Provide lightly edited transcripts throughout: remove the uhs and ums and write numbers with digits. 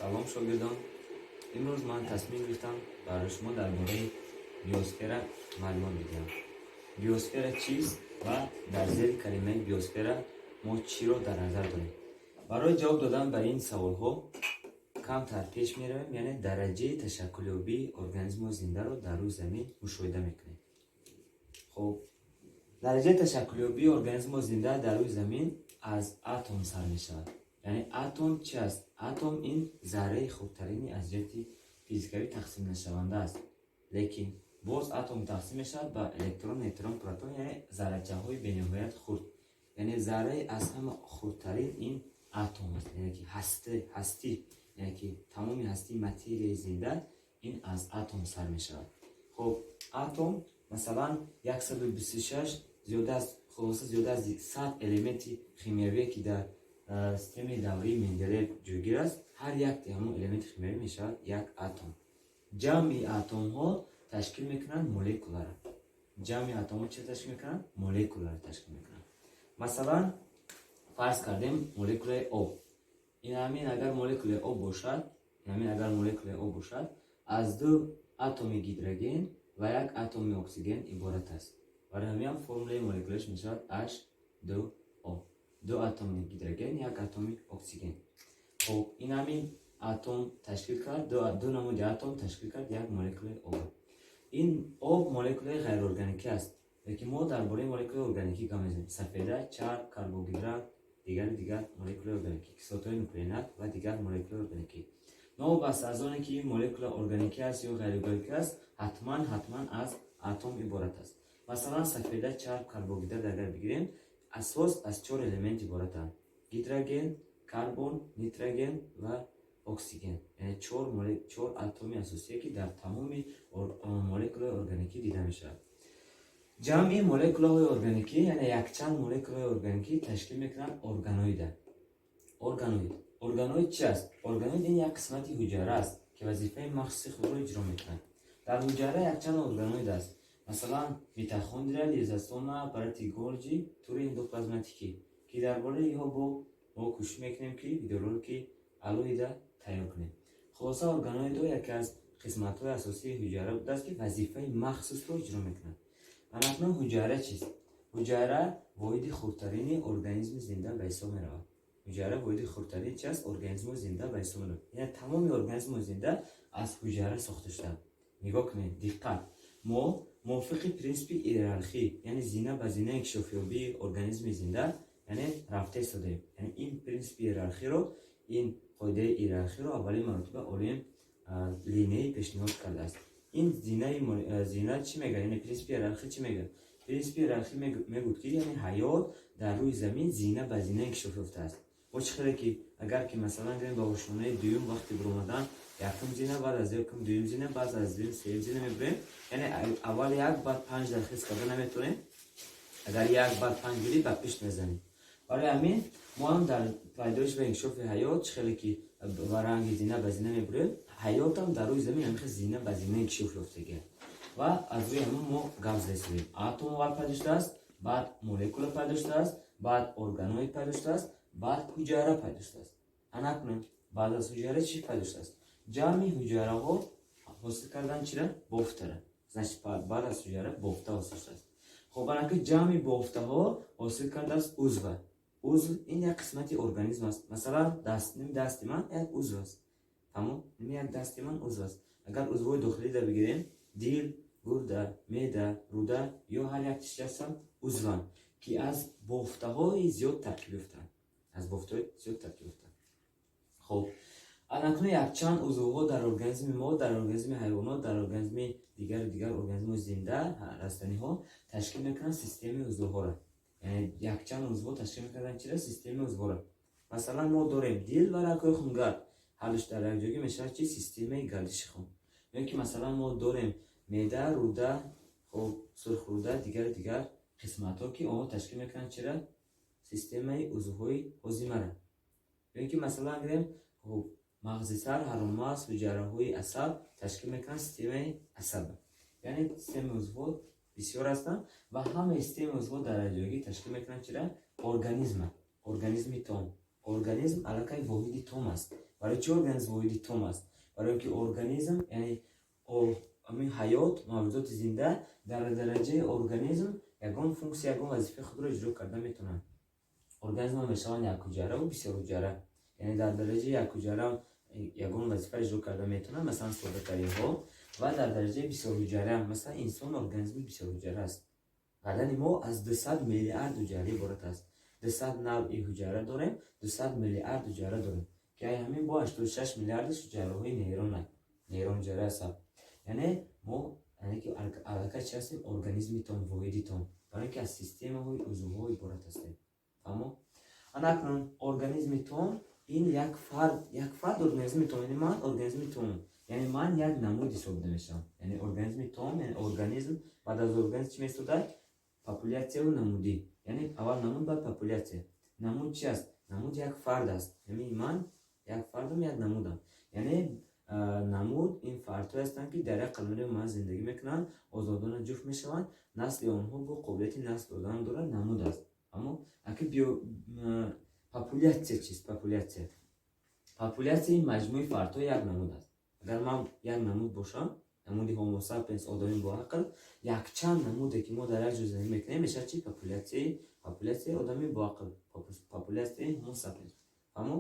Салом, шогирдон! Имрӯз ман тасмим гирифтам барои шумо дар бораи биосфера маълумот бидиҳам. Биосфера чист ва дар зери калимаи биосфера мо чиро дар назар дорем? Барои ҷавоб додан ба ин саволҳо камтар пеш меравем, яъне дараҷаи ташаккулёбии организмҳои зиндаро дар рӯи замин мушоҳида мекунем. Хуб, дараҷаи ташаккулёбии организмҳои зинда дар рӯи замин аз атом сар мешавад. Яъне атом чи аст? Атом ин зарраи хурдтарини аз ҷиҳати физикавӣ тақсимнашаванда аст, лекин боз атом тақсим мешавад ба электрон, нейтрон, протон, яъне заррачаҳои бениҳоят хурд. Яъне зарраи аз ҳама хурдтарин ин атом аст, яъне ки ҳастӣ, яъне ки тамоми ҳастии материяи зинда ин аз атом сар мешавад. Хуб, атом масалан 126, зиёда аз, хулоса, зиёда аз 100 элементи химиявие, ки дар системаи даврии Менделеев ҷойгир аст, ҳар якти ҳамон элементи химиявӣ мешавад як атом. Ҷамъи атомҳо ташкил мекунанд молекуларо. Ҷамъи атомҳо чи ташкил мекунанд? Молекуларо ташкил мекунанд. Масалан, фарз кардем, молекулаи об, ин ҳамин агар молекулаи об бошад, ҳамин агар молекулаи об бошад, аз ду атоми гидроген ва як атоми оксиген иборат аст. Барои ҳамин формулаи молекулааш мешавад H2O: ду атоми гидроген, як атоми оксиген. Хуб, ин ҳамин атом ташкил кард, ду намуди атом ташкил кард як молекулаи об. Ин об молекулаи ғайриорганикӣ аст, лекин мо дар бораи молекулаи органикӣ гап мезанем: сафеда, чарб, карбогидрат, дигару дигар молекулаи органикӣ, кислотаҳои нуклеинат ва дигар молекулаи органикӣ. Новобаста аз оне ки ин молекула органикӣ аст ё ғайриорганикӣ аст, ҳатман, ҳатман аз атом иборат аст. Масалан, сафеда, чарб, карбогидрат агар бигирем, асос аз чор элемент иборатанд: гидроген, карбон, нитроген ва оксиген. Яъне чор атоми асосие, ки дар тамоми молекулаи органикӣ дида мешавад. Ҷамъи молекулаҳои органикӣ, яъне якчанд молекулаҳои органикӣ, ташкил мекунанд органоида. Органоид. Органоид чи аст? Органоид ин як қисмати ҳуҷара аст, ки вазифаи махсуси худро иҷро мекунад. Дар ҳуҷара якчанд органоид аст, масалан, митохондрия, лизосома, аппарати Голҷи, тури эндоплазматикӣ, ки дар бораи инҳо бо мо кӯшиш мекунем, ки видеоролики алоҳида тайёр кунем. Хулоса, органоидҳо яке аз қисматҳои асосии ҳуҷара будааст, ки вазифаи махсусро иҷро мекунад. Анакнун ҳуҷара чист? Ҳуҷара воҳиди хурдтарини организми зинда ба ҳисоб меравад. Ҳуҷара воҳиди хурдтарини чи аст? Организмҳои зинда ба ҳисоб меравад. Яъне тамоми организмҳои зинда аз ҳуҷара сохта шудаанд. Нигоҳ кунед, диққат: мо мувофиқи принсипи иерархӣ, яъне зина ба зина инкишофёбии организми зинда, яъне рафта истодаем. Яъне ин принсипи иерархиро, ин қоидаи иерархиро аввалин маротиба олим Линней пешниҳод кардааст. Ин зинаи зина чӣ мегӯяд? Яъне принсипи иерархӣ чӣ мегӯяд? Принсипи иерархӣ мегӯяд, ки яъне ҳаёт дар рӯи замин зина ба зина инкишоф ёфтааст. Мо чӣ хеле ки агар ки масалан гирем, ба ошёнаи дуюм вақти биромадан якум зина, баъд аз якум дуюм зина, баъд аз дуюм сеюм зина мебурем. Яъне аввал як, баъд панҷ дархист карда наметавонем. Агар як, баъд панҷ гирӣ, ба пишт мезанем. Барои ҳамин мо ҳам дар пайдоиш ва инкишофи ҳаёт чӣ хеле ки ба ранги зина ба зина мебурем, ҳаётам дар рӯи замин ҳамихел зина ба зина инкишоф ёфтагиа. Ва аз рӯи ҳамон мо гап зада истодем: атом аввал пайдо шудааст, баъд молекула пайдо шудааст, баъд органоид пайдо шудааст, баъд ҳуҷара пайдо шудааст. Анакунем, баъд аз ҳуҷара чӣ пайдо шудааст? Ҷамъи ҳуҷараҳо ҳосил кардан чира? Бофтара. Значит, баъд аз ҳуҷара бофта ҳосил шудааст. Хоб, анаки ҷамъи бофтаҳо ҳосил кардааст узва. Узв ин як қисмати организм аст. Масалан, даст, ними дасти ман як узв аст. Тамом, ними як дасти ман узв аст. Агар узвҳои дохилида бигирем, дил, гурда, меъда, рӯда ё ҳар як чиз ҳастанд, узванд, ки аз бофтаҳои зиёд таркиб ёфтаанд, аз бофтаҳои зиёд таркиб ёфтаанд. Хоб, анакнун якчанд узвҳо дар организми мо, дар организми ҳайвонот, дар организми дигару дигар организмҳои зинда, растаниҳо ташкил мекунанд системаи узвҳоро. Яъне якчанд узвҳо ташкил мекунанд чира? Системаи узвҳоро. Масалан, мо дорем дил ва рагҳои хунгард, ҳардуш дар якҷоягӣ мешавад чи? Системаи гардиши хун. Ё ки масалан мо дорем меъда, рӯда, хоб, сурхрӯда, дигару дигар қисматҳо, ки онҳо ташкил мекунанд чира? Системаи узвҳои ҳозимара. Ё ки масалан гирем, хоб, мағзи сар, ҳароммағз, ҳуҷайраҳои асаб ташкил мекунанд системаи асаб. Яъне системаи узвҳо бисёр ҳастанд ва ҳамаи системаи узвҳо дар якҷоягӣ ташкил мекунанд чира? Организма, организми том. Организм аллакай воҳиди том аст. Барои чӣ организм воҳиди том аст? Барои ки организм, яъне ҳамин ҳаёт, мавҷудоти зинда дар дараҷаи организм ягон функсия, ягон вазифаи худро иҷро карда метавонанд. Организмҳо мешаванд якҳуҷайраву бисёрҳуҷайра. Яъне дар дараҷаи якҳуҷайра ягон вазифа иҷро карда метавонанд, масалан, соддатаринҳо, ва дар дараҷаи бисёрҳуҷайра, масалан, инсон организми бисёрҳуҷайра аст. Бадани мо аз 200 миллиард ҳуҷайра иборат аст. 200 навъи ҳуҷайра дорем, 200 миллиард ҳуҷайра дорем, ки ҳамин бо 86 миллиардаш ҳуҷайраҳои нейрон, нейрон, ҳуҷайраи асаб. Яъне мо, яъне ки аллакай чи ҳастем? Организми том, воҳиди том, барои ин ки аз системаҳои узвҳо иборат ҳастем. Фаҳмо? Ана акнун организми том ин як фард, як фард организми том, яъне ман организми томам, яъне ман як намуд ҳисобида мешавам. Яъне организми том, яъне организм, баъд аз организм чӣ месодад? Популяцияу намудӣ. Яъне аввал намуд, баъд популяция. Намуд чи аст? Намуд як фард аст. Яъне ман як фардам, як намудам. Яъне намуд ин фардҳое ҳастанд, ки дар як қаламрави муайян зиндагӣ мекунанд, озодона ҷуфт мешаванд, насли онҳо бо қобилияти насл додан дорад, намуд аст. Аммо аки био популяция чист? Популяция маҷмӯи фардҳои як намуд аст. Агар ман як намуд бошам, намуди Homo sapiens, одами боақл, якчанд намуде, ки мо дар як ҷо зиндагӣ мекунем, мешавад чи? Популяцияи одами боақл, популяцияи Homo sapiens. Фаҳмо?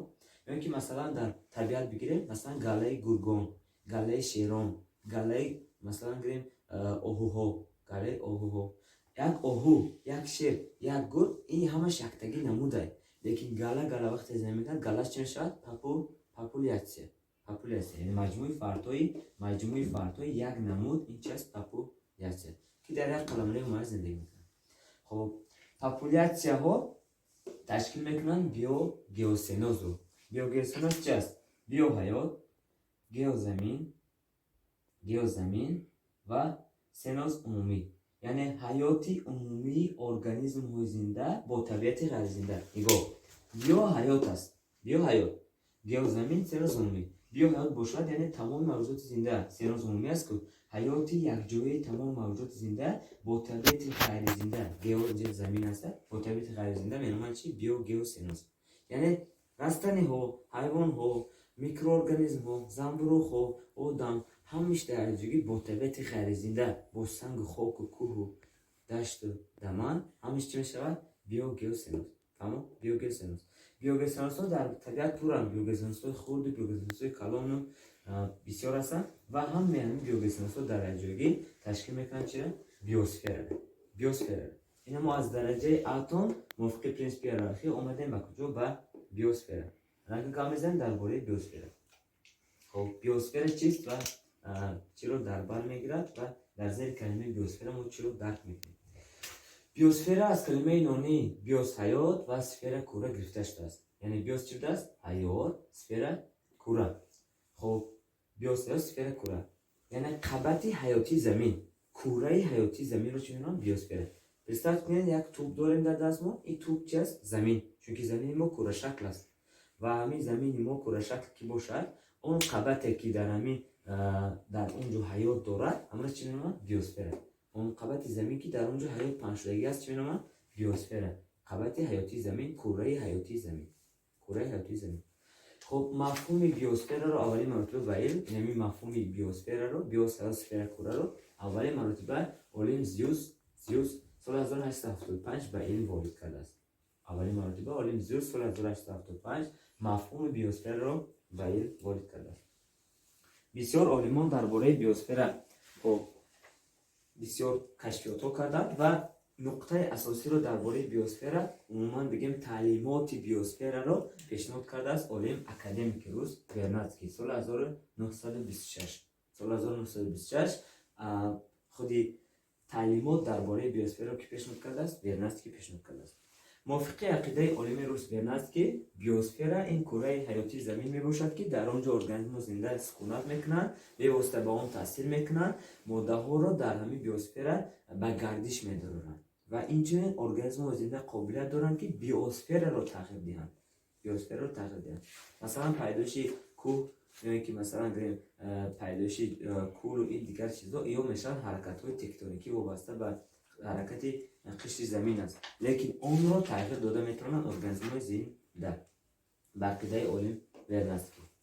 Ё ин ки, масалан, дар табиат бигирем, масалан, галаи гургон, галаи шерон, галаи, масалан, гирем, оҳуҳо, галаи оҳуҳо. Як оҳу, як шер, як гург, ин ҳамаш яктагӣ намудай, лекин гала вақте зиндагӣ мекунад, галаш чӣ мешавад? Популяция, яъне маҷмӯи фардҳои як намуд. Ин чи аст? Популяция, ки дар як қаламрави муайян зиндагӣ мекунад. Хоб, популяцияҳо ташкил мекунанд биогеоценозро. Биогеоценоз чи аст? Био ҳаёт, гео замин ва ценоз умумӣ, яъне ҳаёти умумии организмҳои зинда бо табиати ғайризинда. Нигоҳ, био ҳаёт аст, био ҳаёт, гео замин, ценоз умумӣ. Био ҳаёт бошад, яъне тамоми мавҷудоти зинда, ценоз умумӣ аст, ку ҳаёти якҷояи тамоми мавҷудоти зинда бо табиати ғайризинда, гео замин аст, бо табиати ғайризинда меноманд чи? Биогеоценоз. Яъне растаниҳо, ҳайвонҳо, микроорганизмҳо, занбуруғҳо, одам, ҳамаш дар якҷоягӣ бо табиати ғайризинда, бо сангу хоку, кӯҳу дашту даман, ҳамаш чӣ мешавад? Биогеоценоз. Фаҳмо? Биогеоценоз. Биогеоценозҳо дар табиат пуранд. Биогеоценозҳои хурду биогеоценозҳои калону бисёр ҳастанд ва ҳамаи ҳамин биогеоценозҳо дар якҷоягӣ ташкил мекунанд чиро? Биосфера. Ина мо аз дараҷаи атом мувофиқи принсипи иерархия омадем ба куҷо? Ба биосфера. Ранги гап мезанем дар бораи биосфера. Хоб, биосфера чист ва чиро дар бар мегирад ва дар зери калимаи биосфера мо чиро дарк мекунем? Биосфера аз калимаи юнонӣ биос ҳаёт ва сфера кура гирифта шудааст. Яъне биос чӣ будааст? Ҳаёт, сфера кура. Хоб, биос ҳаёт, сфера кура, яъне қабати ҳаётии замин, кураи ҳаётии заминро чӣ меноманд? Биосфера. Представь кунед, як тӯб дорем дар даст мо. Ин тӯб чи аст? Замин, чунки замини мо курашакл аст ва ҳамин замини мо курашакл ки бошад, он қабате, ки дар ҳамин дар он ҷо ҳаёт дорад, ҳамро чӣ меноманд? Биосфера. Он қабати замин, ки дар он ҷо ҳаёт паҳншудагӣ аст, чӣ меноманд? Биосфера, қабати ҳаётии замин, кураи ҳаётии замин, кураи ҳаётии замин. Хоб, мафҳуми биосфераро аввалин маротиба ба илм, инами мафҳуми биосфераро, биос ҳаёт, сфера кураро, аввалин маротиба олим Зюс соли 1875 ба илм ворид кардааст. Аввалин маротиба олим Зюс соли 1875 мафҳуми биосфераро ба илм ворид кардааст. Бисёр олимон дар бораи биосфера, хоб, бисёр кашфиётҳо карданд ва нуқтаи асосиро дар бораи биосфера, умуман бигем, таълимоти биосфераро пешниҳод кардааст олим, академики рус Вернадский соли 1926. Соли 1926 худи таълимот дар бораи биосфераро ки пешниҳод кардааст? Вернадский пешниҳод кардааст. Мувофиқи ақидаи олими рус Вернадский, биосфера ин кураи ҳаётии замин мебошад, ки дар он ҷо организмҳо зинда сукунат мекунанд, бевосита ба он таъсир мекунанд, моддаҳоро дар ҳамин биосфера ба гардиш медоранд ва инчунин организмҳои зинда қобилият доранд, ки биосфераро тағйир диҳанд, масалан, пайдоиши кӯҳ ё ин ки, масалан, гирем, пайдоиши кӯлу ин дигар чизҳо, ё мешаванд ҳаракатҳои тектоникӣ, вобаста ба ҳаракати қишри замин аст, лекин онро тағйир дода метавонанд организмҳои зинда, ба ақидаи олим Вернадский.